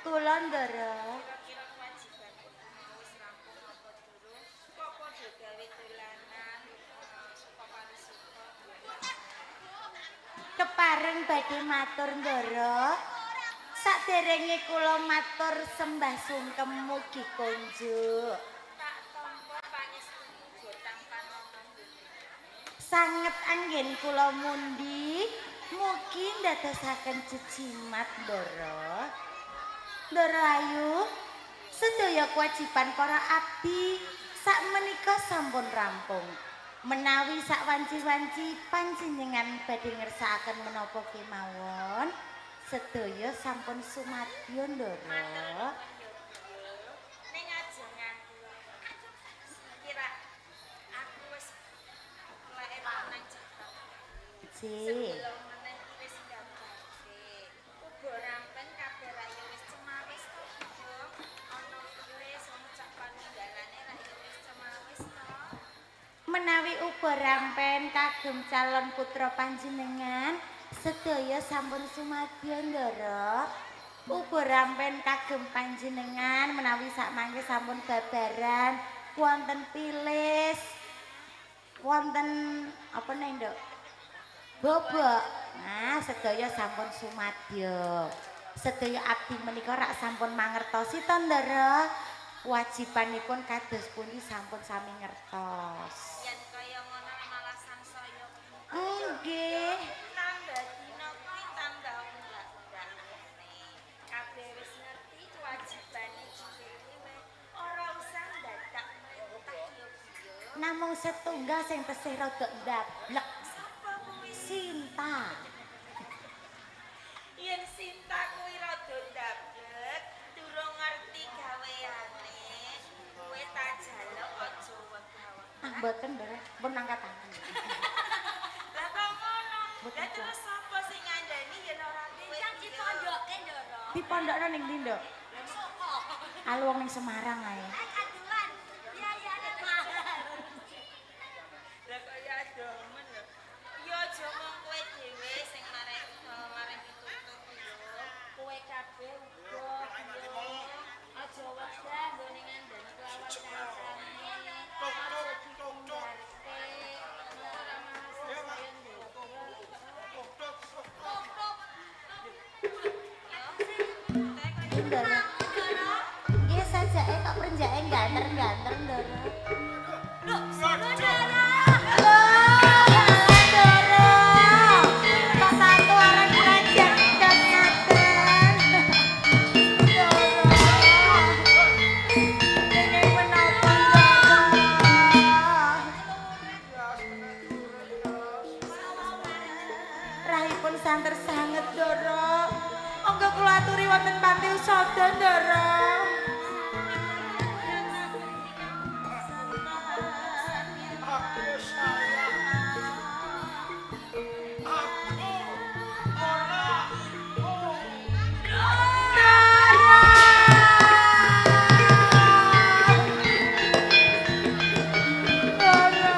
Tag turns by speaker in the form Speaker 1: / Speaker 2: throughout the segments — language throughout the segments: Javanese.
Speaker 1: Kula, Ndara.
Speaker 2: Kira-kira kewajibanku mau wis rampung apa durung? Kok padha gawe dolanan suka parisuka?
Speaker 1: Kepareng badhe matur, Ndara. Saderenge kula matur sembah sungkem mugi konjuk.
Speaker 2: Tak tampa pangestuku gotang panono.
Speaker 1: Sanget anggen kula mundi mugi ndadosaken jejimat, Ndara. Ndara ayu, sedaya kewajiban para abdi sakmenika sampun rampung. Menawi sak wanci-wanci panjenengan badhe ngersakaken menapa kemawon, sedaya sampun sumadyo, Ndara.
Speaker 2: Ning ajengan kula. Kira aku wis lek nang Jakarta.
Speaker 1: Cik.
Speaker 2: Sebelum meneh wis gambarke. Uga rampen kabeh ra ya wis cemawis to, Bu. Ana wis wong cak panunggalane ra ya wis cemawis to.
Speaker 1: Menawi uga rampen kagem calon putra panjenengan sedaya sampun sumadyo, Ndara. Uga rampen kagem panjenengan menawi sakmangke sampun babaran wonten pilis, wonten apa nih, Nduk? Bobok. Nah, sedaya sampun sumadyo. Sedaya abdi menika rak sampun mangertosi to, Ndara. Wajibanipun kados pundi sampun sami ngertos.
Speaker 2: Yen kaya ngono malah sangsaya.
Speaker 1: Nggih.
Speaker 2: Tambah dina kuwi tambah unggah-unggahane. Kabeh wis ngerti kewajibane dhewe. Ora usah ndadak merintah ya, Bu.
Speaker 1: Namung setunggal sing tesih rada ndablek.
Speaker 2: Sapa kuwi?
Speaker 1: Sinta.
Speaker 2: Yen Sinta kuwi rada ndablek, durung ngerti gaweane, kowe tak jaluk aja wegah-wegah.
Speaker 1: Ah, mboten, Ndara. Pun angkat tangan.
Speaker 2: Lah kok ngono?
Speaker 1: Mboten,
Speaker 2: Lah
Speaker 1: Bu.
Speaker 2: terus sapa sing ngandani yen ora kowe?
Speaker 3: Yang dipondoke, Ndara.
Speaker 1: Dipondokno ning ndi, Nduk?
Speaker 3: Soko.
Speaker 1: Alu wong ning Semarang ae.
Speaker 3: Kadulan. Biayane mahal.
Speaker 2: Lah kaya adomen lho. Ya aja mung kowe dhewe sing marek marek pitutur yo. Kowe kabeh uga yo. Aja wegah nggone ngandani kelawan kancane. Aja ditunggarke. Ora malah saya ndodok.
Speaker 1: Ndara. Nggih sajake kok prenjake ganter-ganter, Ndara.
Speaker 3: Loh, Ndara.
Speaker 1: Loh, ya Ndara. Kok satu orang kerajaan dan ngaten. Ndara. Ini menapa, Ndara? Rahipun santer sanget, Ndara. Monggo kula aturi wonten panti usada, Ndara.
Speaker 4: Aku sayang. Aku ora. Oh.
Speaker 1: Ndara. Ndara.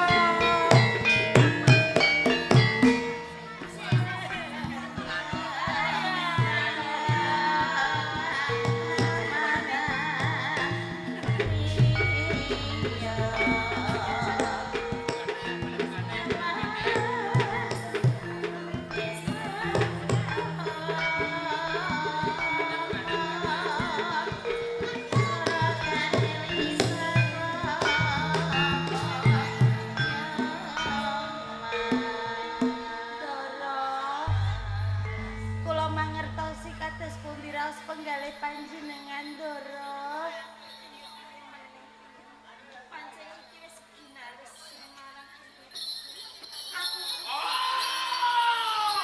Speaker 1: Ndara. Kula mangertosi kados pundi raos penggalih panjenengan, Ndara.
Speaker 2: Pancen iki wis ginaris marang aku.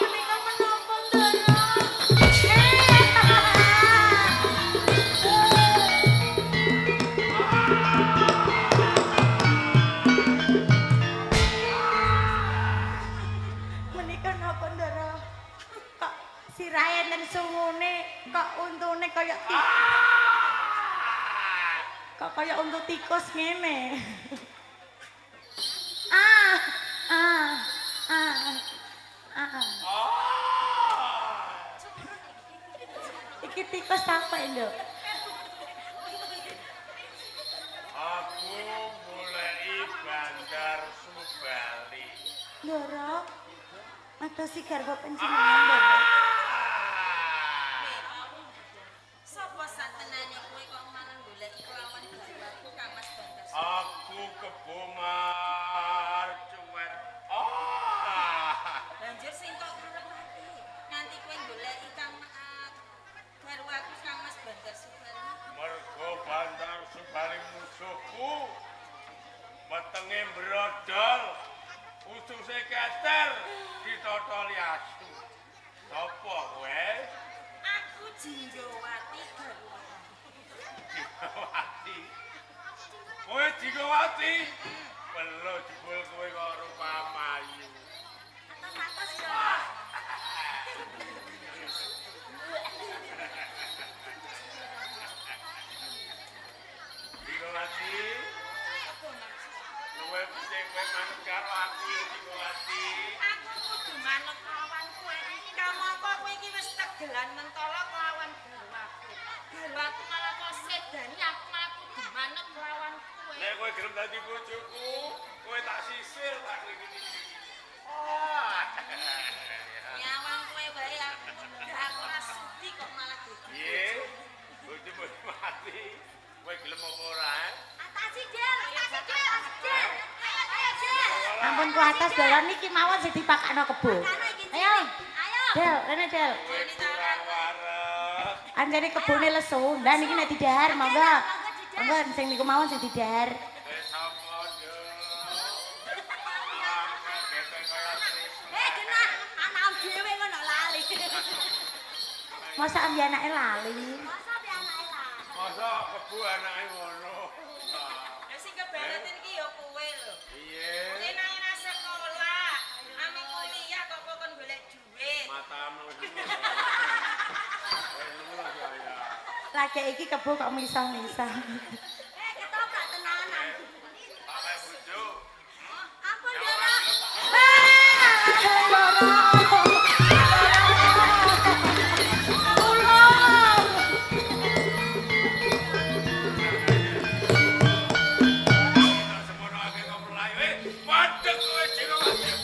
Speaker 1: Menika menapa, Ndara? Menika napa, Ndara? Kok sirahe enten sungune, kok untune kaya kok kaya untu tikus ngene. Ah, ah, ah, ah. Iki Tikus apa, Nduk?
Speaker 4: Aku goleki Bandar Subali.
Speaker 1: Ndoro. Matosi garwa panjenengan, Ndoro.
Speaker 2: Sapa satenane kowe kok malah goleki kelawan garwaku Kang Mas Bandar?
Speaker 4: Aku kebo marcuwet. Ah.
Speaker 2: Banjur sing kok karepake nganti kowe goleki Kang garwaku Kang Mas Bandar Subali.
Speaker 4: Mergo Bandar Subali musuhku. Wetenge brodol, ususe keter, ditotoli asu. Sopo kowe?
Speaker 2: Aku Jinjowati garwa.
Speaker 4: Jigawati. Kowe Jigawati? Pelo jebul kowe kok rupa mayu.
Speaker 3: Atos-atos, Ndoro.
Speaker 4: Jigawati. Kowe mesti kowe manut karo aku ya Jigawati.
Speaker 2: Aku kudu manut lawan kowe. Kamangka kowe iki wis tegelan mentolo kelawan garwaku. Garwaku malah kok sedani aku malah kudu manut lawan kowe.
Speaker 4: Nek kowe gelem dadi bojoku, kowe tak sisir tak ngene iki. Ah.
Speaker 2: Nyawang kowe wae aku aku ora sudi kok malah dadi.
Speaker 4: Piye? Bojomu mati. Kowe gelem apa ora? Eh?
Speaker 3: Atasi, Del. Atasi, Del. Del. Ayo, ayo, Del.
Speaker 1: Ampun ku atas Ndoro niki mawon sing dipakakno kebo.
Speaker 3: Kana iki.
Speaker 1: Ayo.
Speaker 3: Ayo.
Speaker 1: Del, rene Del.
Speaker 4: Kowe kurang wareg.
Speaker 1: Anjene kebone lesu. Lah niki nek didahar monggo. Monggo sing niku mawon sing didahar.
Speaker 4: Kowe sapa, Nduk? Aku gepeng kaya tris.
Speaker 3: Eh, genah anakmu dhewe ngono lali.
Speaker 1: Masa ambi anake lali.
Speaker 3: Masa pi anake lali.
Speaker 4: Masa kebo anake ngono?
Speaker 2: Lah sing kebangetan iki ya kowe lho.
Speaker 4: Piye?
Speaker 2: Kowe nang ora sekolah, ame kuliah kok kok kon golek duit.
Speaker 4: Matamu wis lurus ya.
Speaker 1: Lagi iki kebo kok misah-misah.
Speaker 3: Eh, ketoprak tenanan.
Speaker 4: Tak kayak bojo.
Speaker 3: Ampun, Ndoro.
Speaker 4: Tak semono akeh kok mlayu. Eh, mandek kowe Jigawati.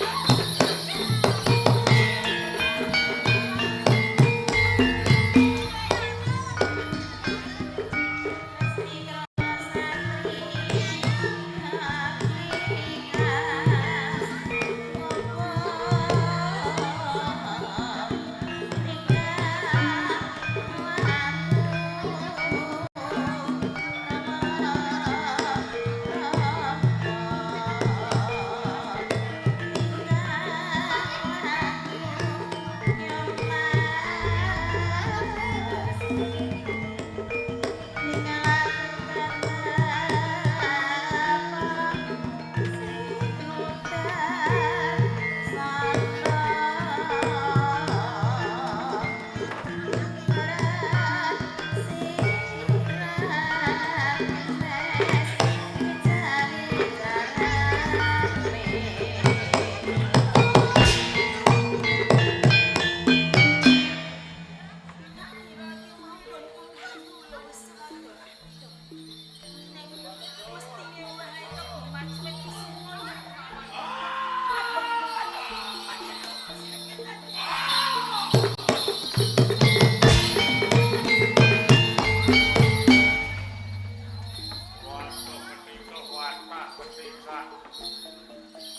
Speaker 4: Waduh, ketika watah, ketika.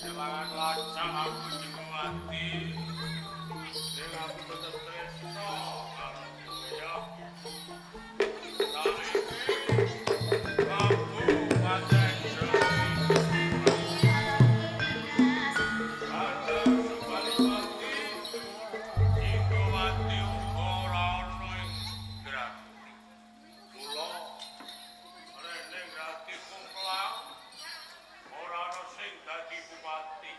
Speaker 4: Jangan lacak aku Jigawati. Ning aku tetep tresno karo kowe ya. Saiki aku pancen dadi Bandar Subali mati. Jigawati uga ora ana ing grati. Mula rene grati kungklang ora ana sing dadi bupati.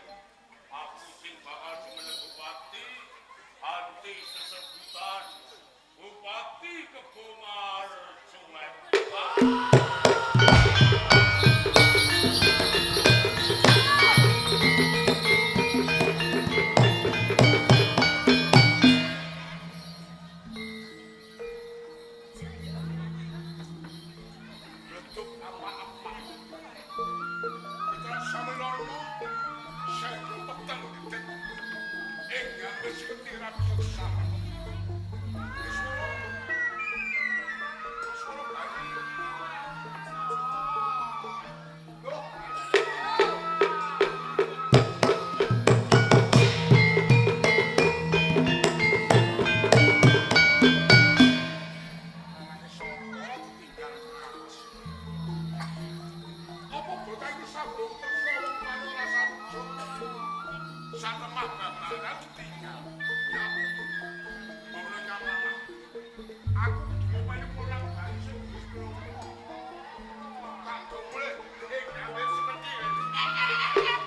Speaker 4: Aku sing bakal jumeneng bupati. Seperti ora bisa disapa. Swara bayi. Loh, anake sapa ditinggal kapas. Apa bocah iki sambung telu wong kaya ora sarujuk. Satemah babaran ditinggal. Ya. Ngono kamana. Aku kudu melu pulang bayi sing wis keloro. Tak boleh ing gawe seperti ini.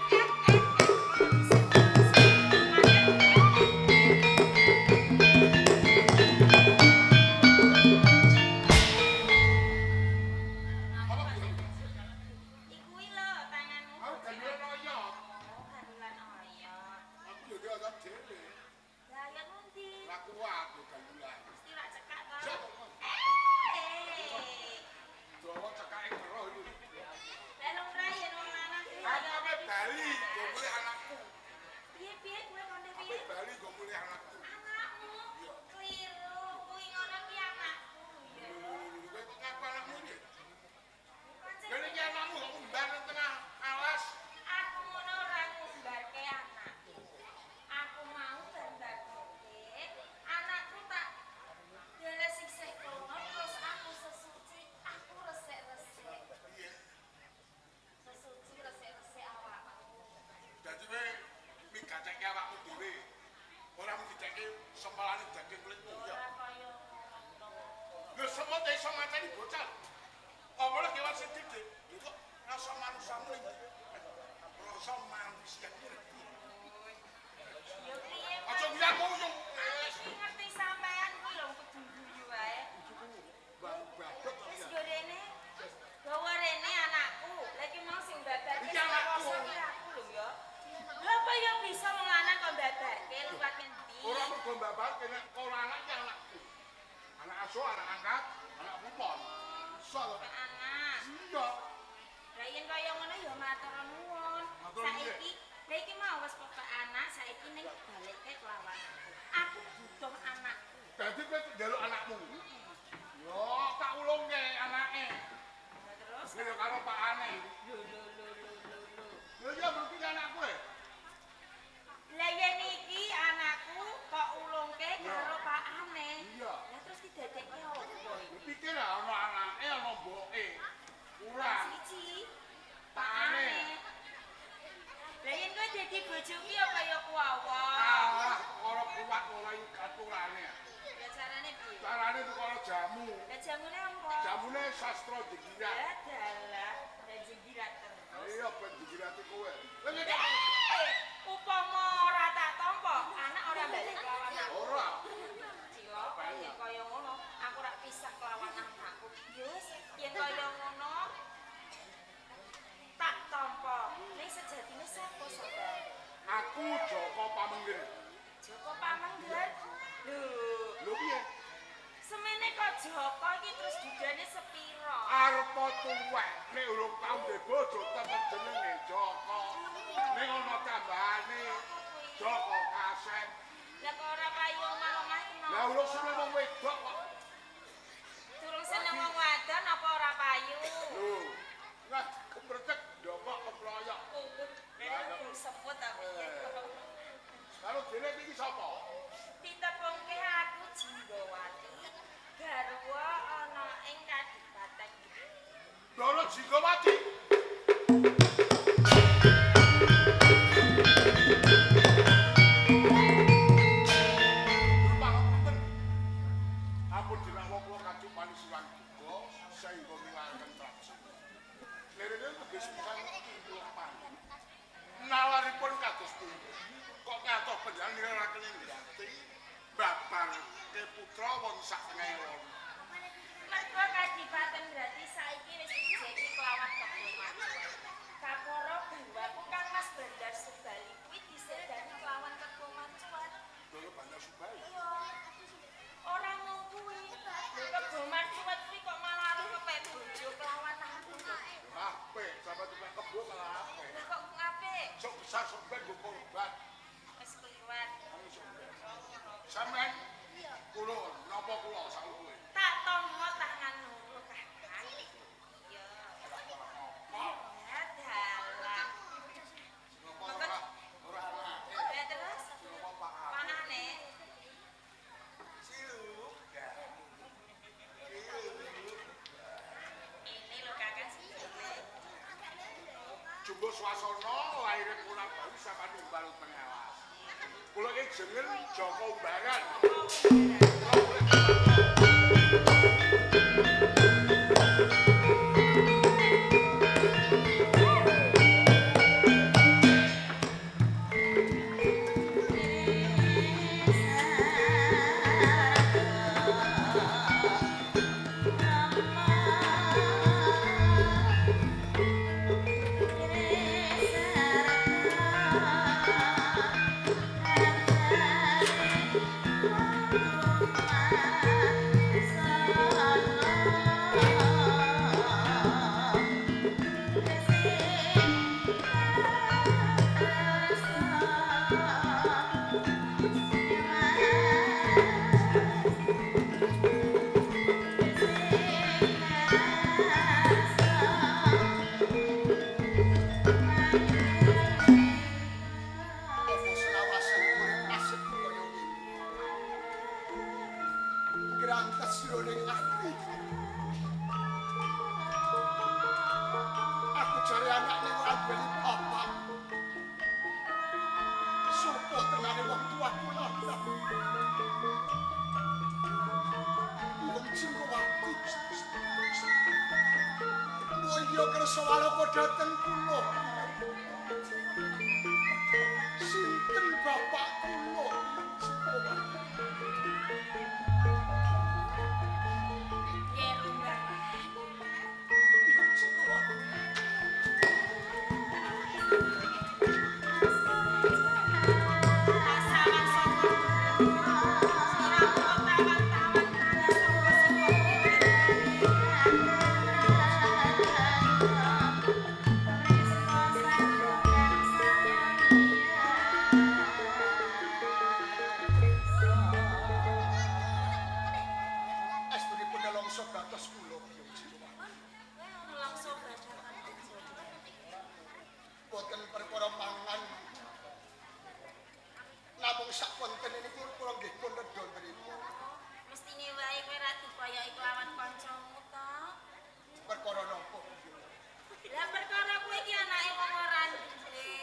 Speaker 4: Apa kuwi?
Speaker 2: Iku lho tanganmu.
Speaker 4: Aku gandulan oyot.
Speaker 2: Oh, gandulan oyot.
Speaker 4: Aku yo oyot dhewe.
Speaker 2: Lah ya endi?
Speaker 4: Ora kuat yo gandulan.
Speaker 2: Mesti rak cekak to.
Speaker 4: Cek.
Speaker 2: Eh.
Speaker 4: Dawa cekake keroh iki.
Speaker 2: Lah lumrah yen wong lanang kuwi
Speaker 4: Aku ape bali nggo mulih anakku.
Speaker 2: Piye-piye kowe konde
Speaker 4: Ape
Speaker 2: piye?
Speaker 4: bali nggo mulih anakku.
Speaker 2: Anakmu
Speaker 4: Iya.
Speaker 2: kliru kuwi ngono ki anakku ya.
Speaker 4: Lho, kowe kok ngaku anakmu iki?
Speaker 2: Pancen
Speaker 4: Lha iki anakmu kok umbar nang tengah alas.
Speaker 2: aku ngono ora ngumbarke anakku. Aku mau bar-barke anakku tak dele sisih kono terus aku sesuci, aku resik-resik.
Speaker 4: Piye?
Speaker 2: Sesuci resik-resik awakku.
Speaker 4: Dadi kowe migaceke awakmu dhewe. Ora migaceke sempalane daging kulitmu ya.
Speaker 2: Ora kaya ngono.
Speaker 4: Lho semut iso mateni bocah. Apa lho kewan sing gedhe? Lho kok rasa manusamu iki? Rasa manusia iki.
Speaker 2: Ya piye?
Speaker 4: Aja nguyang-nguyung. Wis
Speaker 2: Iki ngerti sampean kuwi lho kudu guyu wae.
Speaker 4: babak
Speaker 2: Wis
Speaker 4: ya.
Speaker 2: go rene. Gawa rene anakku. Lah iki mau sing babarke
Speaker 4: Iki anakku.
Speaker 2: sing iki aku lho ya. Lha apa ya bisa wong lanang kok babarke liwat ngendi?
Speaker 4: Ora mergo mbabake nek ora anak iki anakku. Anak asuh, anak angkat, anak pupon. Iso to.
Speaker 2: Anak.
Speaker 4: Iya.
Speaker 2: Lah yen kaya ngono ya matur nuwun.
Speaker 4: Matur nuwun.
Speaker 2: Saiki lha iki mau wis pokok anak, saiki ning balikke kelawan aku. Aku butuh anakku.
Speaker 4: Dadi kowe njaluk anakmu. Yo, tak ulungke anake.
Speaker 2: Lah terus
Speaker 4: Kowe yo karo pakane.
Speaker 2: lho lho lho lho lho lho.
Speaker 4: Lho iya berarti anakku e.
Speaker 2: Lah yen iki anakku kok ulungke karo pakane.
Speaker 4: Iya.
Speaker 2: Lah terus didadekke opo iki?
Speaker 4: Lho pikir ah, ana anake ana mboke. Kurang.
Speaker 2: Siji.
Speaker 4: Pakane.
Speaker 2: Lah yen kowe dadi bojoku ya kaya kuwawa.
Speaker 4: Ah, ora kuat ora aturane.
Speaker 2: Lah carane piye?
Speaker 4: Carane tukara jamu.
Speaker 2: Lah jamune apa?
Speaker 4: Jamune sastra jegirat.
Speaker 2: Lah dalah, lah jenggirat terus.
Speaker 4: Iya ben jegirati kowe. Lha nek
Speaker 2: Eh, upama ora tak tampa, anak ora balik kelawan aku.
Speaker 4: ora.
Speaker 2: Cilaka yen kaya ngono, aku ora pisah kelawan anakku. Ya wis, yen kaya ngono tak tampa. Ning sejatine sapa sampean?
Speaker 4: Aku Joko Pamengger.
Speaker 2: Joko Pamengger. Lho,
Speaker 4: Lho piye?
Speaker 2: semene kok Joko iki terus dudane sepiro?
Speaker 4: Arepa tuwek nek urung tau ndek bojo tetep jenenge Joko. Ning ana tambahane Joko Kasep.
Speaker 2: Lah kok ora payu omah-omah kenapa?
Speaker 4: Lah urung seneng wong wedok kok.
Speaker 2: Durung seneng wong wadon apa ora payu?
Speaker 4: Lho. Lah kemrecek ndokok keployok.
Speaker 2: Memang semut tapi
Speaker 4: Kalau dene iki sapa?
Speaker 2: Ditepungke aku Jinggawati garwa ana ing kadipaten.
Speaker 4: Ndara Jinggawati. Pangapunten. Ampun dinawa kula kacupani siwan duka saengga milaken trapsi. Lirene teges pisan kula panjenengan. Nalaripun kados pundi? Kok ngatoh panjenengan nirakaken ngrati babarke putra wong sak tengahe lon.
Speaker 2: Mergo kadipaten berarti saiki wis dijeki kelawan kebo macuan. Kaporo garwaku Kang Mas Bandar Subali kuwi disedani kelawan kebo macuan.
Speaker 4: Ndara Bandar Subali.
Speaker 2: Iya. Ora mung kuwi. Lho kebo macuan kuwi kok malah arep kepek bojo kelawan aku.
Speaker 4: Apik, sampe cepet kebo malah apik.
Speaker 2: Lah kok apik?
Speaker 4: Sok besar sok ben nggo korban.
Speaker 2: Wis kliwat.
Speaker 4: Ayo sok ben. Suwasono laire Purnabawi sampeyan umbal pengawas. Kula iki jeneng Joko Umbaran.
Speaker 5: Apa selawase urip nasib kaya ngene. Grantes jroning ati. Aku jare anakne ora duweni bapak. Sopo tenane wong tuaku lanang. Wong Cinggowati. Mbok iya kersa walaka dhateng kula. Sinten bapak kula? Cinggowati.
Speaker 2: Ger Umbaran.
Speaker 5: Cinggowati.
Speaker 2: Tak sawan saka siramu kok tawan-tawan tangi saka sing kok
Speaker 5: Estunipun nelongso batos kula Biyung Cinggowati.
Speaker 2: Nelongso badokan aja.
Speaker 5: Boten perkara mangan. Namung sak konten niku kula nggih pun nedha mriku.
Speaker 2: Mestine wae kowe ra diboyoki kelawan kancamu to.
Speaker 5: Perkara napa Biyung?
Speaker 2: Lah perkara kowe iki anake wong ora duwe.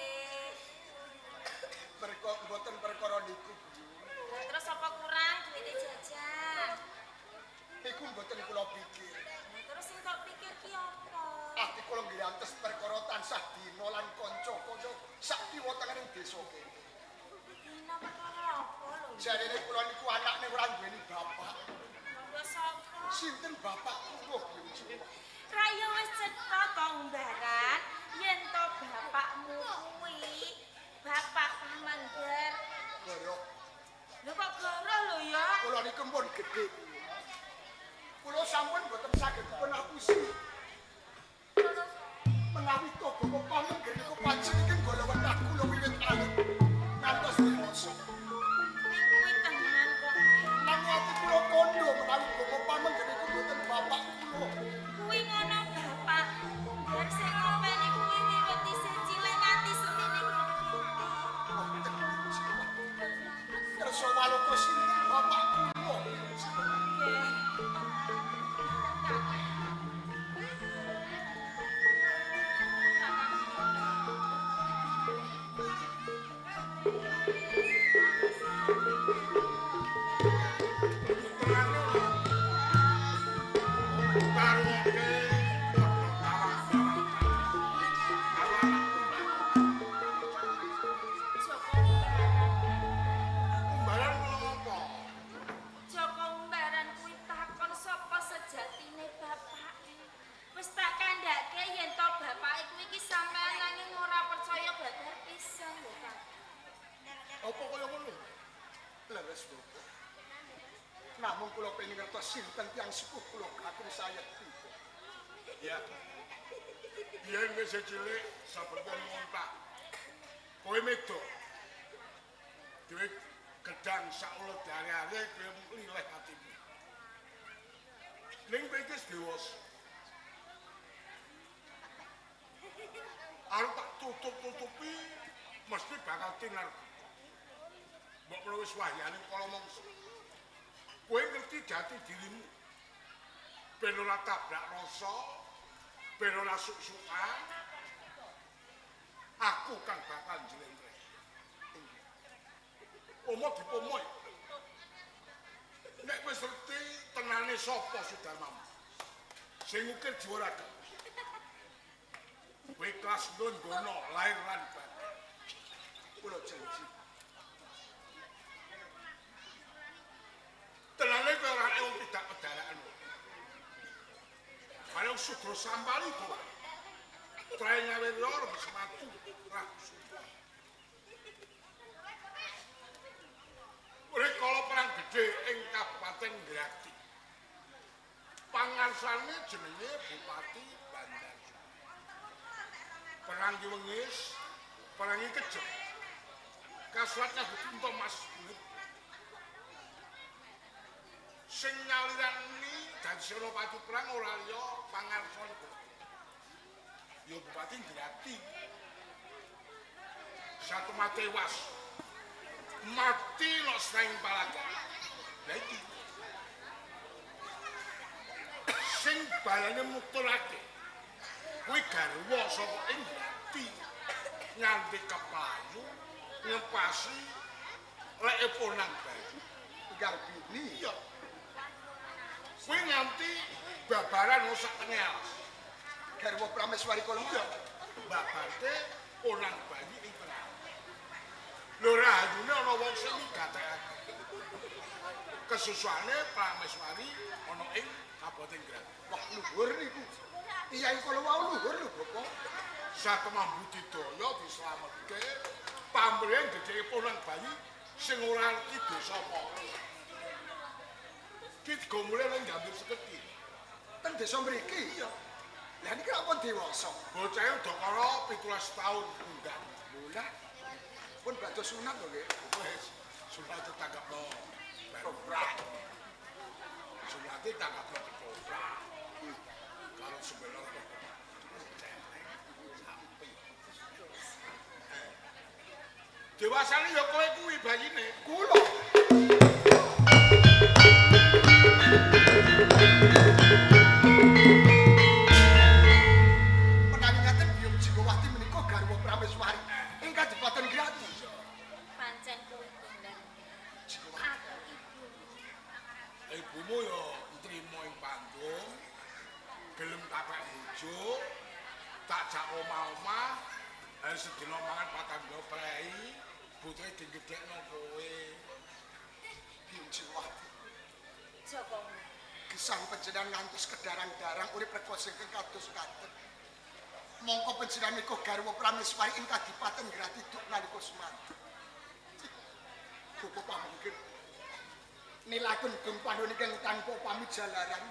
Speaker 5: Perkara boten perkara niku Biyung.
Speaker 2: Lah terus apa kurang duwite jajan?
Speaker 5: Niku mboten kula pikir.
Speaker 2: Lah terus sing tok pikir ki apa?
Speaker 5: Ati kula nggrantes perkara tansah dina lan kanca-kanca sak kiwa tengening desa kene.
Speaker 2: Dina perkara apa lho?
Speaker 5: Jarene kula niku anakne ora duweni bapak.
Speaker 2: Monggo sapa?
Speaker 5: Sinten bapak kula Biyung Cinggowati?
Speaker 2: Ra ya wis cetha to Umbaran yen to bapakmu kuwi bapak Pamangger.
Speaker 5: Goro,
Speaker 2: Lho kok goro lho ya?
Speaker 5: kula niku pun gedhe. Kula sampun boten saged dipun apusi. Menawi to Bapak Pamengger niku panjenengan golongan kula wiwit alit ngantos dewasa.
Speaker 2: Ning kuwi tenan kok.
Speaker 5: Nanging ati kula kandha menawi Bapak Pamengger niku boten bapak kula.
Speaker 2: Kuwi ngono bapak. Ngger sing ngopeni kuwi wiwit isih cilik nganti semene gedhe.
Speaker 5: Boten Cinggowati. Kersa walaka sinten bapak kula Biyung Cinggowati?
Speaker 2: Nggih.
Speaker 4: Tenane Karwoke padha tawang-tawang. Karo anakku.
Speaker 2: Joko Umbaran.
Speaker 4: Umbaran kula ngopo?
Speaker 2: Joko Umbaran kuwi takon sapa sejatine bapake. Wis tak kandhake yen to bapake kuwi iki sampean nanging ora percaya babar pisan lho, Kang.
Speaker 5: Apa kaya ngono? Leres Bapak. Namung kula pengin ngertos sinten tiyang sepuh kula kakung sayekti.
Speaker 4: Ya. Biyen wis cilik saben wong muntah. Kowe medok. Duwe gedang sak ulet are-are kowe lileh atimu. Ning kowe iki wis dewasa. Arep tak tutup-tutupi mesti bakal tinar. Mbok menawa wis wahyane kala mangsa. Kowe ngerti jati dirimu. Ben ora tabrak rasa, ben ora suk-sukan. Aku kang bakal njlentreh. Omo dipomo. Nek wis ngerti tenane sapa Sudarmamu. Sing ngukir jiwa raga. Kowe kelas nggono lahir lan batin.
Speaker 5: Kula janji.
Speaker 4: Tenane kowe ora wong tidak pedarakan. Kaya sudra sampali kok. Trae nyawe lor wis mati. Ra Rikala perang gedhe ing Kabupaten Grati. Pangarsane jenenge Bupati Bandar. Perang ki wengis, perang iki kejem. Kasurat nyabut unta mas. Sing nyalirani dadi senopati perang ora liya pangarsane. Ya Bupati Grati. Satu tewas. Mati nok sing palaga. Lah iki sing balane muturake kuwi garwa saka ing Grati nganti keplayu ngepasi leke ponang bayi.
Speaker 5: Garbini
Speaker 4: iya. Kuwi nganti babaran sak tengah alas.
Speaker 5: Garwa Prameswari kala
Speaker 4: iya. Babarte ponang bayi ing tengah. Lho rahayune ana wong sing migatekake. Kesusuane Prameswari ana ing Kabupaten Grati.
Speaker 5: Wah luhur niku. Tiyang kala wau luhur lho, Bapak.
Speaker 4: Satemah budidaya dislametke, pamrih gedhe ponang bayi sing ora ngerti dosa apa. Ki digo mulih nang Gambir Seketi.
Speaker 5: Ten desa mriki?
Speaker 4: Iya.
Speaker 5: Lah niki lak pun dewasa.
Speaker 4: Bocahe udakara 17 taun munggah.
Speaker 5: Lha pun badhe sunat lho nggih.
Speaker 4: Wis, sunate tanggapno ketoprak. Sunate tanggapno ketoprak. Kalau sebelah sampai. Dewasane ya kowe kuwi bayine.
Speaker 5: Kula. Menawi ngaten Biyung Jigowati menika garwa Prameswari ing Kadipaten Grati.
Speaker 2: Pancen kuwi kondang.
Speaker 5: Jigowati.
Speaker 2: Aku ibumu.
Speaker 4: Ibumu ya ntrimo ing panggung. Gelem tapek bojo, tak jak omah-omah, sedina mangan patang dina prei, butuhe digedhekno kowe.
Speaker 5: Biyung Jigowati.
Speaker 2: Joko.
Speaker 5: Gesang panjenengan ngantos kedarang-darang urip rekoso ingkang kados ngaten. Mongko panjenengan menika garwa Prameswari ing Kadipaten Grati duk nalika semanten. Bapak pamungkin nilakun gempanun ingkang tanpa pamijalaran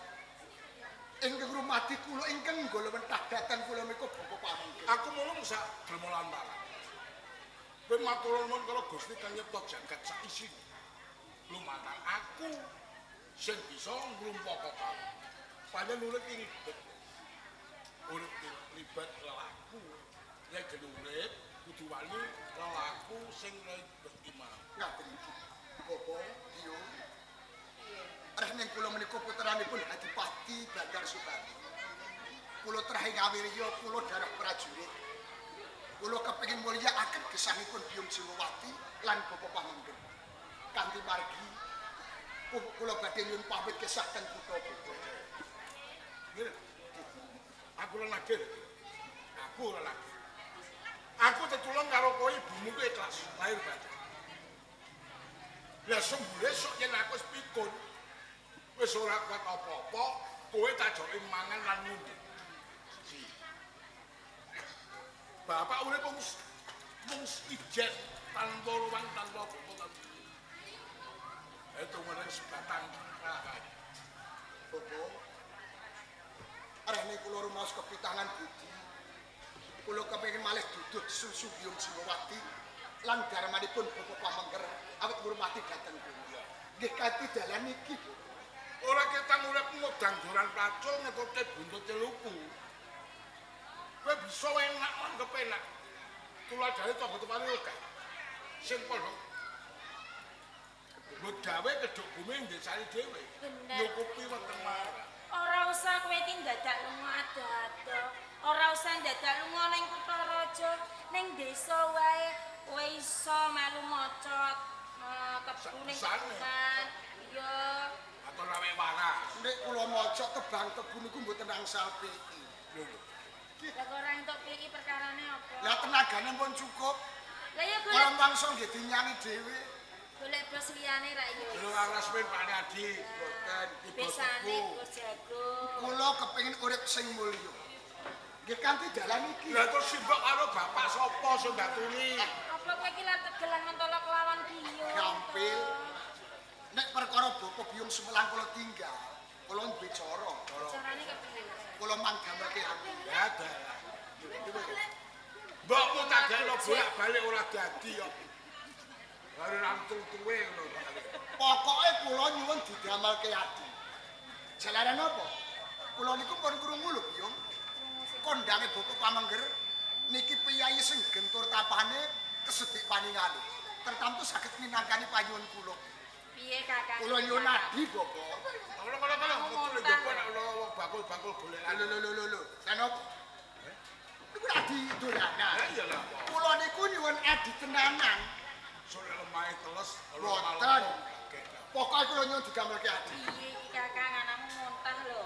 Speaker 5: ingkang rumadi kula ingkang nggolowentah dhateng kula menika Bapak pamungkin.
Speaker 4: Aku mulung sak derma lantaran. Kowe matur nuwun karo Gusti kang nyipta jagat sak isine. Lumantar aku sing bisa ngrumpaka kamu. Pancen urip iki ribet. Urip ribet lelaku. Yen gelem urip kudu wani lelaku sing ribet iki mau.
Speaker 5: Ngaten iki. Bapak, Biyung. Rehning kula menika puteranipun Adipati Bandar Subali. Kula trah ing awirya kula darah prajurit. Kula kepengin mulyakaken gesangipun Biyung Jimowati lan Bapak Pamengker. Kanthi margi kula badhe nyuwun pamit kesah teng kutha Bogor.
Speaker 4: Nggih. Aku ora lagi. Aku ora lagi. Aku tetulung karo kowe ibumu ku ikhlas lahir batin. Lah sembule sok yen aku wis pikun. Wis ora kuat apa-apa, kowe tak joki mangan lan ngombe. Bapak urip mung ijen tanpa ruang tanpa apa-apa. Itu ngene sebatang kara.
Speaker 5: Bapak, arene kula rumaos kepitangan budi. Kula kepengin malih duduh susu Biyung Jimowati lan darmanipun Bapak Pamengker awit ngurmati dhateng kula. Nggih kanthi dalan iki.
Speaker 4: Ora ketang urip ngudang doran placul ngetutke buntut celupu. Kowe bisa enak lan kepenak. Tuladhane tangga-tangane akeh. Sing padha mbok gawe kedhok bumi ndesane dhewe. Nyukupi weteng marang.
Speaker 2: Ora usah kowe iki ndadak lunga ado-ado. Ora usah ndadak lunga ning kutha raja, ning desa wae kowe iso melu maca tebu ning tebukan. Iya.
Speaker 4: Atau rawe waras.
Speaker 5: Nek kula maca tebang tebu niku mboten angsal piki.
Speaker 4: Lho lho.
Speaker 2: Lah kok ora entuk piki perkarane apa?
Speaker 5: Lah tenagane pun cukup.
Speaker 2: Lah ya
Speaker 5: Kula
Speaker 2: golek
Speaker 5: mangsa nggih dinyangi dhewe.
Speaker 2: golek bos liyane ra ya.
Speaker 4: Lho waras men Pak Adi.
Speaker 5: Mboten.
Speaker 2: Besane bos jago.
Speaker 5: Kula kepengin urip sing mulya. Nggih kanthi dalan iki.
Speaker 4: Lah terus simbok karo bapak sapa sing ndatuni?
Speaker 2: Apa kowe iki lan tegelan mentolo kelawan biyung?
Speaker 5: Gampil. Nek perkara bapa biyung Sumelang kula tinggal, kula duwe cara.
Speaker 2: Carane kepiye?
Speaker 5: Kula manggamelke aku.
Speaker 4: Ya dalah. Mbokmu tak gawe bolak-balik ora dadi kok. Baru nang tuwe ngono kok.
Speaker 5: Pokoke kula nyuwun didamelke adi. Jalaran apa? Kula niku pun krungu lho, Biyung. Kondange Bapak Pamengger niki piyayi sing gentur tapane kesedik paningale. Tertamtu saged minangkani panyuwun kula.
Speaker 2: Piye Kakang?
Speaker 5: Kula nyuwun adi, Bapak.
Speaker 4: Kono kono kono metu lho njaba nek ana wong bakul-bakul golekan.
Speaker 5: Lho lho lho lho lho. Lan apa? Niku adi dolanan.
Speaker 4: Lah iya lah.
Speaker 5: Kula niku nyuwun adi tenanan.
Speaker 4: Sore lemahe teles
Speaker 5: Boten. Pokoke kula nyuwun digamelke adi.
Speaker 2: Piye iki Kakang anakmu muntah lho.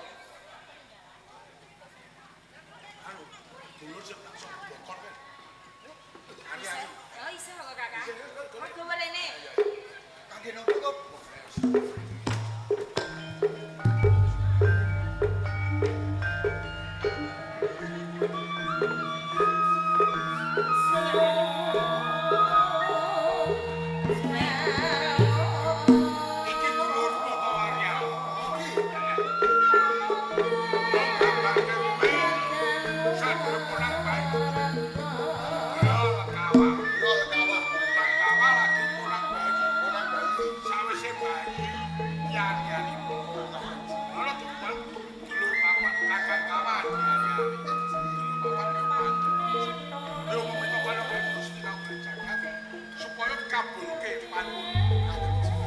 Speaker 4: Anu, dulur sing tak sok bokor kan. Ani-ani.
Speaker 2: Oh iso kok Kakang. Mergo rene.
Speaker 5: Kangge napa to?
Speaker 4: Iki dulur Bapak Arya.
Speaker 5: Iki rol kawah, orang bayi.
Speaker 4: Supaya dikabulke panuwun.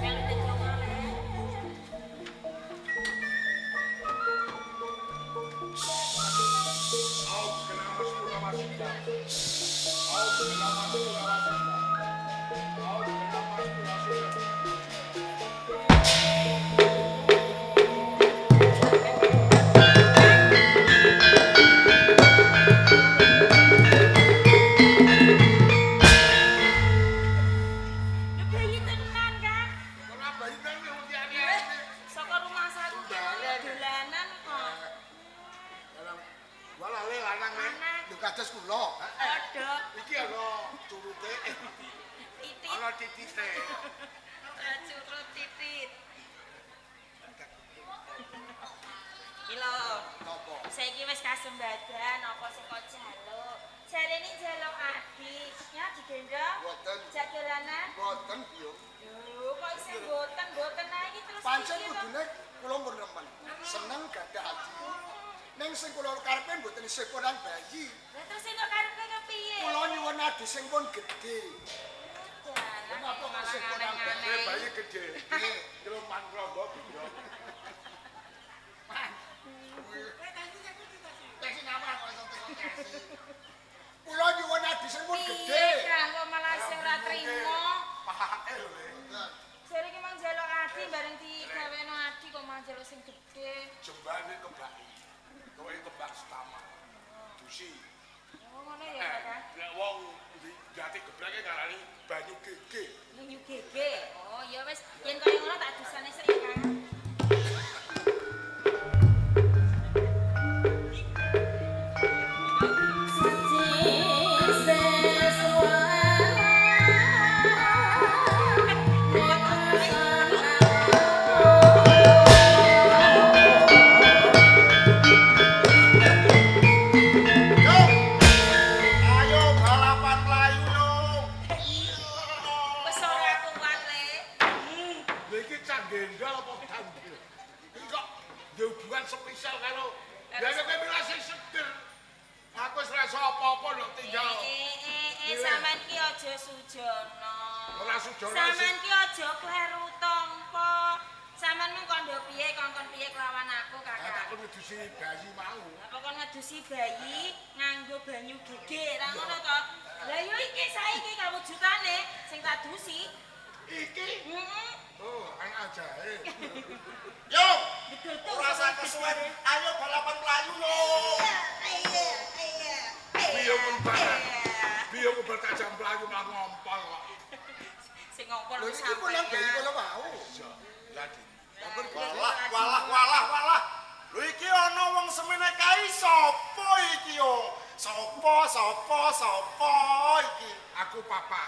Speaker 2: Melu dicoba le.
Speaker 4: Om kenapa sepura masita. Om kenapa sepura masita. Om kenapa sepura masita.
Speaker 2: Lho bayi tenan Kang.
Speaker 4: Ora bayi kan wong liyane.
Speaker 2: Saka rumah saku ki dolanan kok.
Speaker 4: Dalam walah le lanang le.
Speaker 2: Anak
Speaker 5: Lho kados kula.
Speaker 2: padha
Speaker 4: Iki ana curute
Speaker 2: titit.
Speaker 4: ana titite.
Speaker 2: Ora curut titit. Iki lho.
Speaker 5: Napa?
Speaker 2: Saiki wis kasembadan apa sing kok jaluk. Jarene njaluk adi, ya digendong.
Speaker 5: Boten.
Speaker 2: Jak dolanan.
Speaker 5: Boten, Biyung.
Speaker 2: Lho, kok isih mboten-mboten ae iki terus
Speaker 5: Pancen
Speaker 2: piye to?
Speaker 5: kudune kula pun remen. Seneng gadah adi. Ning sing kula karepe mboten isih kurang bayi.
Speaker 2: Lah terus entuk karepe kepiye?
Speaker 5: Kula nyuwun adi sing pun gedhe.
Speaker 2: Dalah,
Speaker 5: Kenapa
Speaker 2: malah
Speaker 5: kok isih kurang
Speaker 2: aneh-aneh.
Speaker 4: Le bayi gede.
Speaker 5: Nggih.
Speaker 4: Kelompok rondo biyo.
Speaker 5: Tesi ngapa kok iso tesi. Kula nyuwun adi sing pun gedhe.
Speaker 2: Piye Kang kok malah sing ora trimo?
Speaker 4: Pahake lho le.
Speaker 2: Jare iki mang njaluk adi bareng digaweno adi kok malah njaluk sing gedhe.
Speaker 4: Jembane kebaki. Kowe kebak setama. Dusi.
Speaker 2: Oh ngono ya Kakang.
Speaker 4: Nek wong jati gebleke ngarani banyu gege.
Speaker 2: Banyu gege. Oh ya wis yen kaya ngono tak dusane sik ya Kang.
Speaker 4: Yo. Ayo balapan mlayu yo.
Speaker 2: Wis ora kuat le.
Speaker 4: Lha iki cah gendol apa tandil? Iki kok duwe hubungan spesial karo Lah nek kowe milih sing seger. Aku wis ora iso apa-apa lho tinggal.
Speaker 2: Sampeyan ki aja sujono.
Speaker 4: Ora sujono.
Speaker 2: Sampeyan ki aja kleru tampa. Sampeyan mung kandha piye kongkon piye kelawan aku,
Speaker 4: Ah, tak
Speaker 2: Kakak.
Speaker 4: ngedusi bayi mau.
Speaker 2: Lah kok ngedusi bayi nganggo banyu gege, ra ngono to? Lah yo iki saiki kawujudane sing tak dusi.
Speaker 4: Iki?
Speaker 2: Heeh.
Speaker 4: Oh, ang ajae.
Speaker 6: Yo, ora usah kesuwen. Ayo balapan mlayu yo.
Speaker 1: Iya, iya.
Speaker 4: Biyo kumbar. Biyo kumbar tak jam mlayu malah ngompol kok.
Speaker 2: Sing ngompol
Speaker 5: Lho iki pulang bayi kala wau.
Speaker 4: Iya. Lah di.
Speaker 6: Walah, walah, walah, walah. Lho iki ana wong semene kae sapa iki yo? Sapa, sapa, sapa iki?
Speaker 4: Aku papa.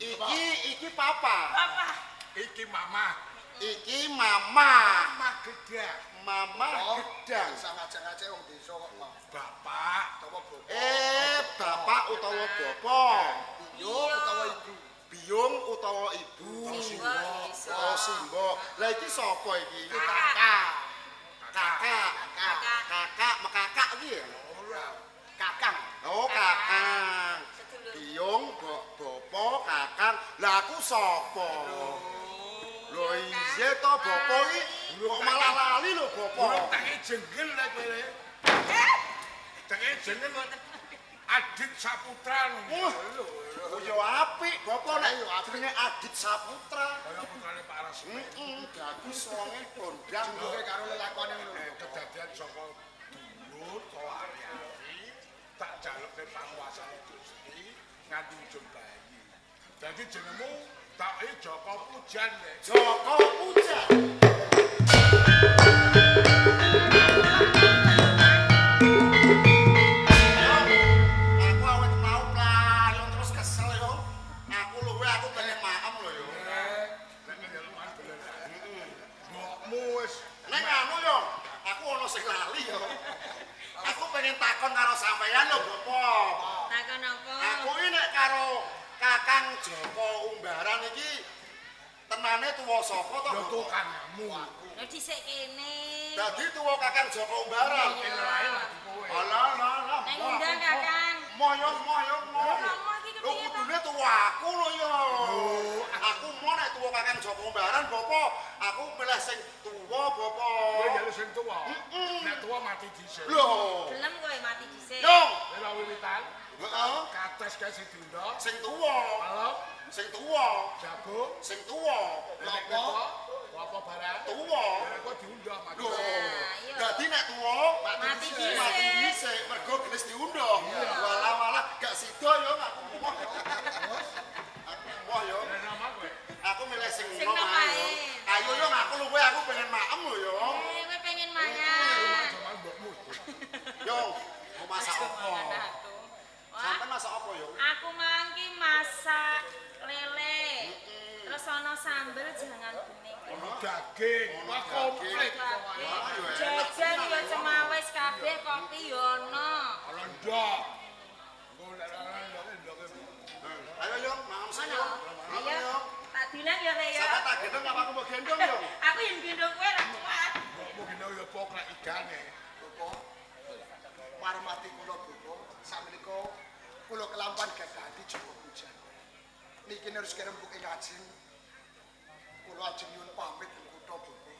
Speaker 6: Iki papa.
Speaker 2: Papa.
Speaker 4: Iki mama.
Speaker 6: Iki mama.
Speaker 4: Mama gedang.
Speaker 6: Mama gedang.
Speaker 5: Sang ngajak-ngajak wong desa kok.
Speaker 4: Bapak
Speaker 5: utawa bapak.
Speaker 6: Bapak utawa bapak.
Speaker 5: Biyung utawa ibu.
Speaker 6: Biyung utawa ibu.
Speaker 2: Simbo.
Speaker 6: Oh, Simbo. Lah iki sapa iki? Kakak. Kakak. Kakak, mekakak iki ya?
Speaker 4: Ora.
Speaker 6: Kakang. Oh, kakang. Biyung, bapak, kakang. Lah aku sapa? Lho iya to bapak iki kok malah lali lho bapak.
Speaker 4: Tak jenggel lek kowe. Tak jenggel Adit Saputra
Speaker 6: lho. Oh ya apik bapak nek jenenge Adit Saputra.
Speaker 4: Kaya putrane Pak Rasmi.
Speaker 6: Heeh, bagus wonge kondang
Speaker 5: jenggoke karo lelakone ngono lho.
Speaker 4: Kedadian saka dulur kaya ari-ari tak jaluke panguwasane Gusti nganti ujung bayi. Dadi jenengmu tak Joko Pujan nek.
Speaker 6: Joko Pujan. Aku awet mau playon terus kesel yo. Aku luwe aku pengen maem lho yo.
Speaker 4: Nek njaluk dolen. Heeh. Mbokmu wis
Speaker 6: nek anu yo, aku ana sing lali yo. Aku pengen takon karo sampeyan lho, Bapak.
Speaker 2: Takon apa?
Speaker 6: Aku iki nek karo Kakang Joko Umbaran iki tenane tuwa sapa to?
Speaker 4: Ya tuwa kangamu.
Speaker 2: Lho dhisik kene.
Speaker 6: Dadi tuwa Kakang Joko Umbaran.
Speaker 4: Kowe.
Speaker 6: Alah alah alah.
Speaker 2: Neng undang Kakang.
Speaker 6: Moyo moyo moyo.
Speaker 2: Lho
Speaker 6: Lho kudune tuwa aku lho ya. Aku mo nek tuwa Kakang Joko Umbaran Bapak, aku milih sing tuwa Bapak.
Speaker 4: Kowe njaluk sing tuwa. Nek tuwa mati dhisik.
Speaker 6: Lho.
Speaker 2: Gelem kowe mati dhisik.
Speaker 6: Yo.
Speaker 4: Lha wiwitan.
Speaker 6: Heeh.
Speaker 4: Kates kae sing diundang.
Speaker 6: Sing tuwa.
Speaker 4: Halo.
Speaker 6: Sing tuwa.
Speaker 4: Jago.
Speaker 6: Sing tuwa.
Speaker 4: Lha apa barang?
Speaker 6: Tuwa.
Speaker 4: Lha kok diundang mati.
Speaker 6: Lho. Dadi nek tuwa
Speaker 2: mati dhisik.
Speaker 6: Mati dhisik mergo gelis diundang. Walah walah gak sida yo aku moh. Aku moh yo. Aku milih sing
Speaker 2: nom ae.
Speaker 6: Ayo yo aku luwe aku pengen maem lho yo.
Speaker 2: Kowe pengen mangan.
Speaker 6: Yo, mau masak apa? Sampai masak apa yo?
Speaker 2: Aku mangki masak lele. Terus ana sambel jangan bening.
Speaker 4: Ono daging, wah komplit.
Speaker 2: Jajan yo cemawis kabeh, kopi yo ana.
Speaker 4: Ana ndok. Engko lek ana ndok.
Speaker 6: Ayo yo, maem sik yo.
Speaker 2: Ayo. Tak dilang ya Rek ya.
Speaker 6: Sampe tak gendong apa aku mbok gendong yo?
Speaker 2: Aku yen gendong kowe ra kuat.
Speaker 4: Mbok gendong yo poklek igane.
Speaker 5: Bapak. Marmati kula Bapak, sakmenika kula kelampan gadhah Joko Pujan. Niki harus kerembuk ing ajeng. Kula ajeng nyuwun pamit ing kutha Bapak.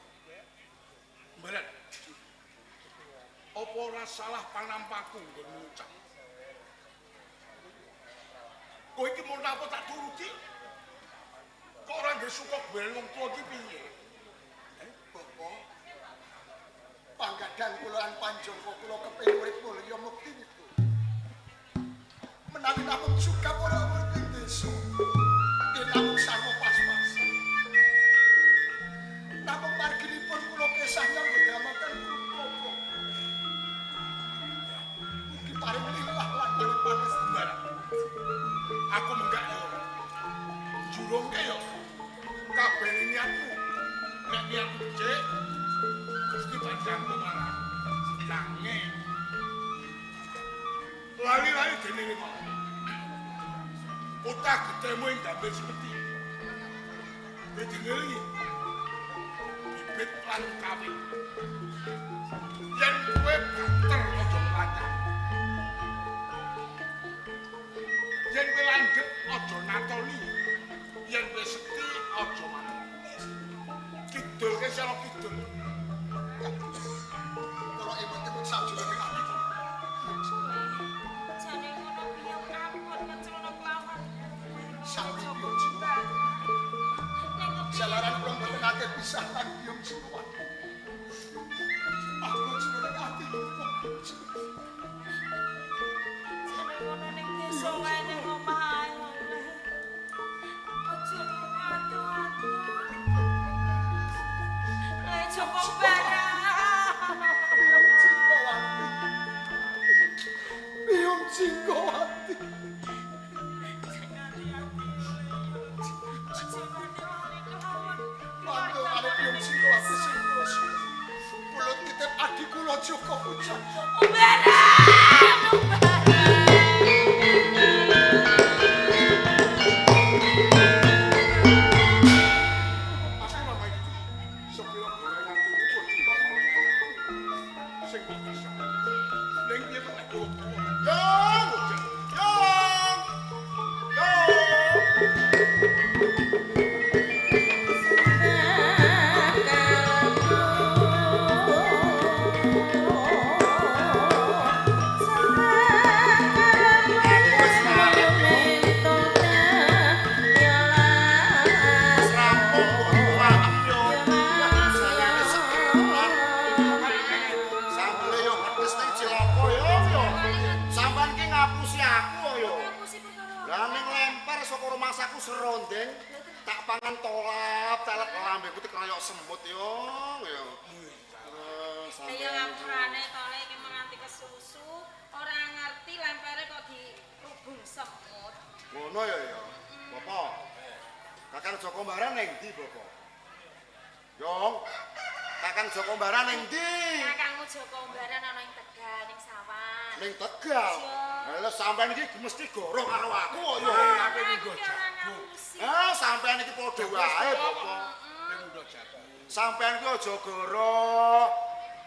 Speaker 4: Mboten. Apa ora salah panampaku nggon ngucap? Kowe iki mun apa tak turuti? Kok ora nggih suka bel wong tuwa iki piye?
Speaker 5: Bapak. Panggadhan kula lan panjangka kula kepengin urip mulya mukti niku. Menawi namung suka ora urip ing desa. Nggih namung sarwa pas-pasan. Namung marginipun kula kesah nyambut damel kutha. Mugi paring lillah lan paring pangestu.
Speaker 4: Aku menggak yo. Jurungke yo. Kabeh niatmu. Nek niatmu becik, Gusti panjangku marah. Nanging lali-lali dene kok. Utah getemu ing damel sepeti. Kowe dingelingi. Bibit lan kawin. Yen kowe banter aja mlancah. Yen kowe landhep aja natoli. Yen kowe sekti aja mati. Kidul ke saka kidul.
Speaker 5: nate pisah lan Biyung Cingkawati. Aku jenenge ati.
Speaker 2: Jane ngono ning desa wae ning omah ae oleh. Aja atuh-atuh. Lah Joko barang.
Speaker 5: Biyung Cingkawati. Biyung Cingkawati. Mantu karo Biyung Cingkawati sing kula suwun. Kula titip adi kula Joko Pujan.
Speaker 2: Barang, barang.
Speaker 4: Aku ora iki. Sepira gorengan tuku pun timbang maling anakku. Sing tak bisa. Ning piye kok nek kula
Speaker 6: Yong! Yong! Yong! Wis rampung kok pakem yo. Sayane seger tenan. Sambele yo pedes ning cilaka yo yo. Sampeyan ki ngapusi aku yo.
Speaker 2: Ngapusi perkara apa?
Speaker 6: Lah ning lempar saka rumangsaku serondeng tak pangan tolap, telep lambeku dikeroyok semut yo yo.
Speaker 2: Lah ya ngapurane to le iki menganti kesusu, ora ngerti lempere kok dirubung semut.
Speaker 6: Ngono ya ya. Bapak. Kakang Joko Mbaran ning ndi, Bapak? Yong. Kakang Joko Mbaran ning ndi?
Speaker 2: Kakangmu Joko Mbaran ana ing Tegal ning sawah.
Speaker 6: Ning Tegal.
Speaker 2: Iya.
Speaker 6: Lah sampean iki mesti goroh karo aku kok ya.
Speaker 4: Aku iki nggo
Speaker 2: Aku ki ora
Speaker 4: jago.
Speaker 2: ngapusi.
Speaker 6: Ah, sampean iki padha wae, Bapak.
Speaker 4: Ning nggo jago.
Speaker 6: Sampean ki aja goroh.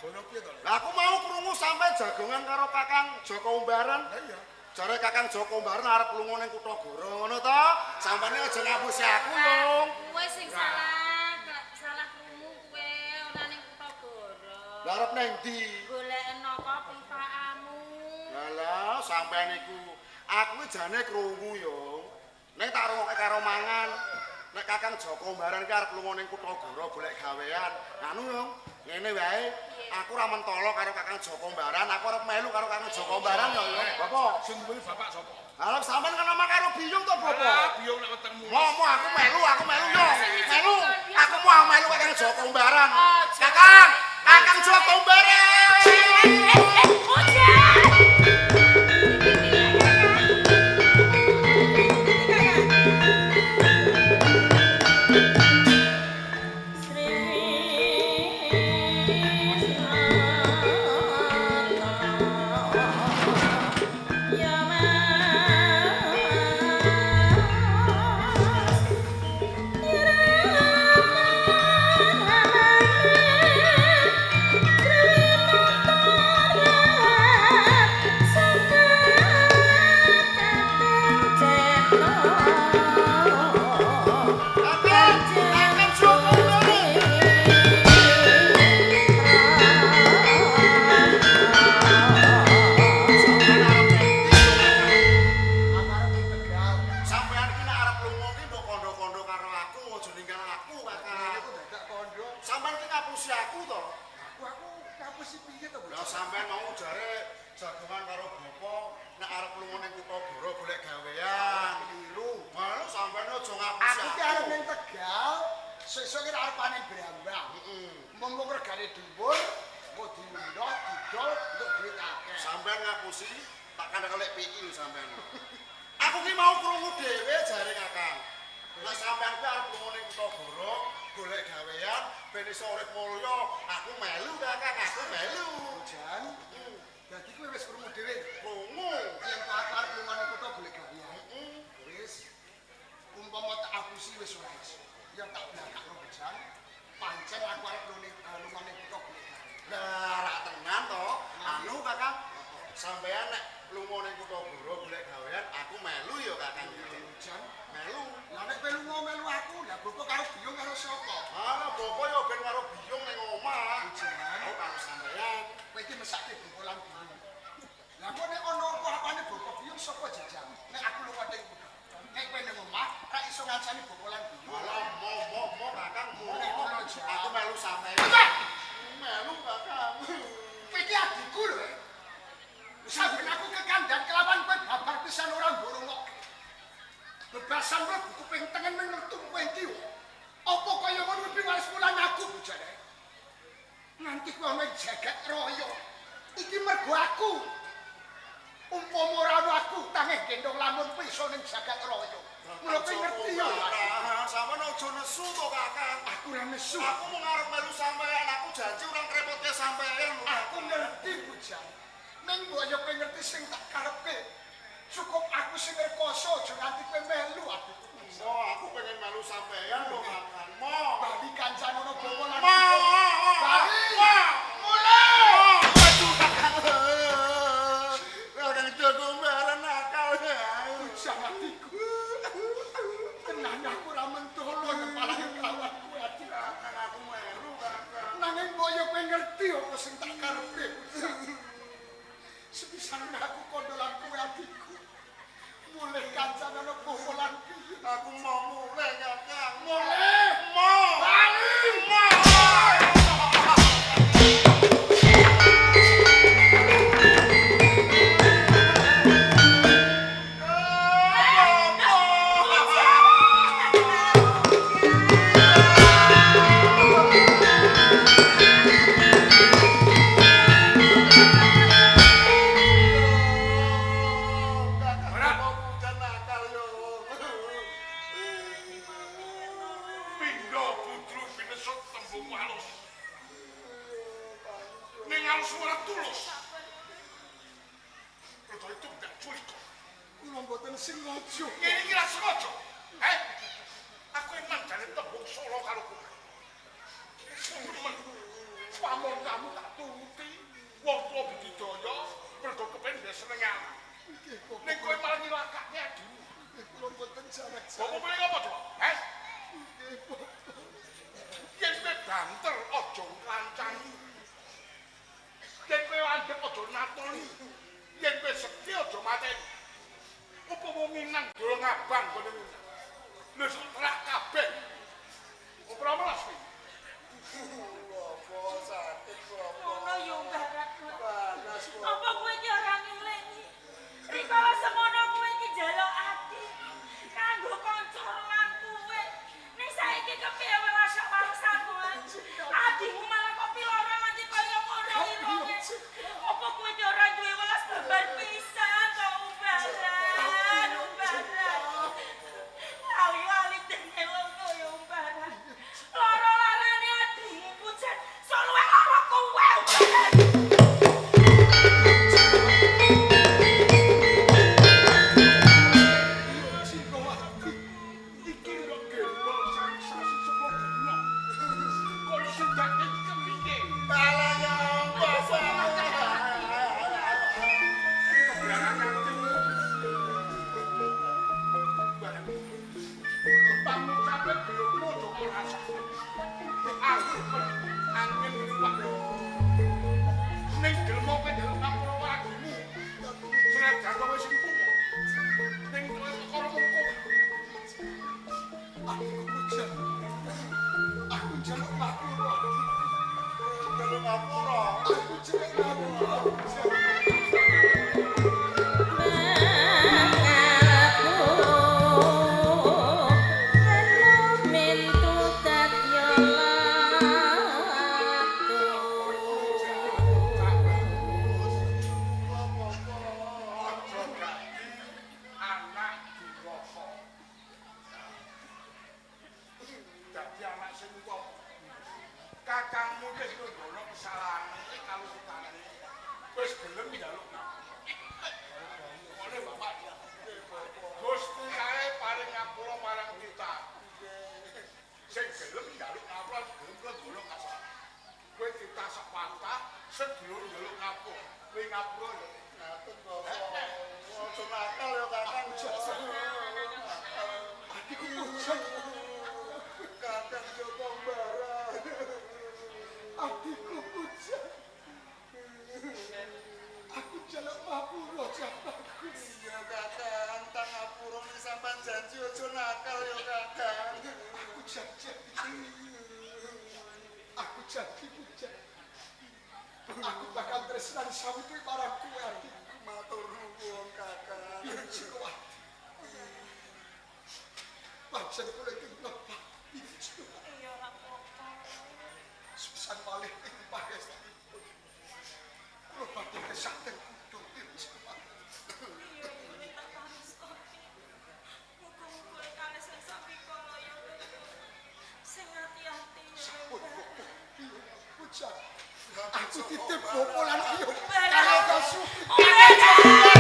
Speaker 4: Gono piye to?
Speaker 6: Lah aku mau krungu sampean jagongan karo Kakang Joko Umbaran.
Speaker 4: Lah iya.
Speaker 6: Jare Kakang Joko Umbaran arep lunga ning kutha Goro ngono to? Sampeyan aja ngapusi aku, Yung.
Speaker 2: Kowe sing salah, salah krungu kowe ora ning kutha Goro.
Speaker 6: Lah arep ning ndi?
Speaker 2: Goleken apa pifaamu?
Speaker 6: Lah sampean iku aku iki jane krungu, Yung. Ning tak rungokke karo mangan. Nek Kakang Joko Umbaran ki arep lunga ning kutha Goro golek gawean. Anu, Yung, ngene wae. Aku ora mentolo karo Kakang Joko Umbaran, aku arep melu karo Kakang Joko Umbaran ya, Yung. Bapak.
Speaker 4: Sing duwe bapak sapa?
Speaker 6: Arep sampean kan omah karo Biyung to, Bapak?
Speaker 4: Alah, Biyung nek wetengmu.
Speaker 6: Momo aku melu yo. Melu. Aku mau melu Kakang Joko Umbaran.
Speaker 2: Aja.
Speaker 6: Kakang, Kakang Joko Umbaran.
Speaker 2: Hujan. Iki piye, Kakang? Iki, Kakang.
Speaker 6: Kakang, Kakang Joko Umbaran. Sampeyan arep ngendi, Kakang?
Speaker 5: Aku arep ning Tegal.
Speaker 6: Sampeyan iki nek arep lunga ki mbok kandha-kandha karo aku, aja ninggal aku, Kakang.
Speaker 5: Aku dadak kandha.
Speaker 6: Sampeyan ki ngapusi aku to.
Speaker 5: Aku ngapusi piye to,
Speaker 6: Lah sampeyan mau jare jagongan karo bapak nek arep lunga ning kutha Goro golek gawean.
Speaker 5: Keliru.
Speaker 6: Malah sampeyan aja ngapusi
Speaker 5: Aku ki arep ning Tegal, sesuk ki arep panen brambang.
Speaker 6: Heeh.
Speaker 5: Mumpung regane dhuwur, engko diundoh, didol untuk duit akeh.
Speaker 6: Sampeyan ngapusi, tak kandhake lek piki lho sampeyan. Aku ki mau krungu dhewe jare Kakang. Nek sampeyan kuwi arep lunga ning kutha Goro golek gawean ben iso urip mulya, aku melu Kakang, aku melu.
Speaker 5: Jan, dadi kowe wis krungu dhewe
Speaker 6: Krungu.
Speaker 5: yen to aku arep lunga ning kutha golek gawean.
Speaker 6: Heeh.
Speaker 5: Wis. Umpama tak apusi wis ora iso. Ya tak blakakno Jan. Pancen aku arep lunga ning kutha golek gawean.
Speaker 6: Lah rak tenan to. Anu Kakang, sampeyan nek lunga ning kutha Goro golek gawean, aku melu ya Kakang.
Speaker 5: Jan,
Speaker 6: Melu.
Speaker 5: lah nek kowe lunga melu aku, lah bapak karo biyung karo sapa?
Speaker 6: Alah bapak ya ben karo biyung ning omah.
Speaker 5: Jan,
Speaker 6: Aku karo sampeyan.
Speaker 5: kowe iki mesake bapak lan biyung. Lah kok nek ana apa-apane bapak biyung sapa jajang? Nek aku lunga ning kutha, nek kowe ning omah, ra iso ngancani bapak lan biyung.
Speaker 6: Alah mo mo mo Kakang mo.
Speaker 5: Nek kono
Speaker 6: melu sampeyan. Melu Kakang.
Speaker 5: Kowe iki adikku lho. Saben aku kekandhan kelawan kowe babar pisan ora mborongok. Bebasan mlebu kuping tengen ning metu kowe iki. Apa kaya ngono kuwi waris mulan aku bojone. Nganti kowe ana jagat raya. Iki mergo aku. Umpama ora ana aku tangeh gendong lamun kowe iso ning jagat raya. Mula kowe ngerti ya.
Speaker 6: Sampeyan aja nesu to, Kakang.
Speaker 5: Aku ora nesu.
Speaker 6: Aku mung arep melu sampeyan, aku janji ora ngrepotke sampeyan.
Speaker 5: Aku ngerti bujang. Ning mbok yo kowe ngerti sing tak karepe. Cukup aku sing rekoso aja nganti kowe melu adikku.
Speaker 6: Mo, aku pengen melu sampeyan lho, Kakang. Mo,
Speaker 5: bali kancane ana bawa lan.
Speaker 6: Mo,
Speaker 5: bali.
Speaker 6: Mulai. Waduh, Kakang. Kakang Joko mbaran nakal.
Speaker 5: Bujang adikku. Tenan aku ora mentolo kepalane kawan kowe adik.
Speaker 6: Kakang aku melu, Kakang.
Speaker 5: Nanging mbok yo kowe ngerti apa sing tak karepe. Sepisan aku kondolan kowe adikku. Mulih kancane ana bawa lan piye.
Speaker 6: Aku mau mulih, Kakang.
Speaker 5: Mulih.
Speaker 6: Mo.
Speaker 5: Bali.
Speaker 6: Mo.
Speaker 5: Janji pujan. Aku bakal tresnani sawutuhe marang kowe adikku.
Speaker 6: Matur nuwun, Kakang.
Speaker 5: Biung Sinowati. Pancen kula iki lebah Biung Sinowati.
Speaker 2: Iya ora apa-apa.
Speaker 5: Sepisan malih ing pangestunipun. Kula badhe kesah teng kutha Biung Sinowati.
Speaker 2: Iya, ini tak parastoni. Muga-muga kalih sing sambikala ya. Sing ati-ati ya.
Speaker 5: Sampun
Speaker 2: Mbak.
Speaker 5: Bapak Biung pujan. Aku titip bapak lan Biung karo Basuki.
Speaker 2: Mbak.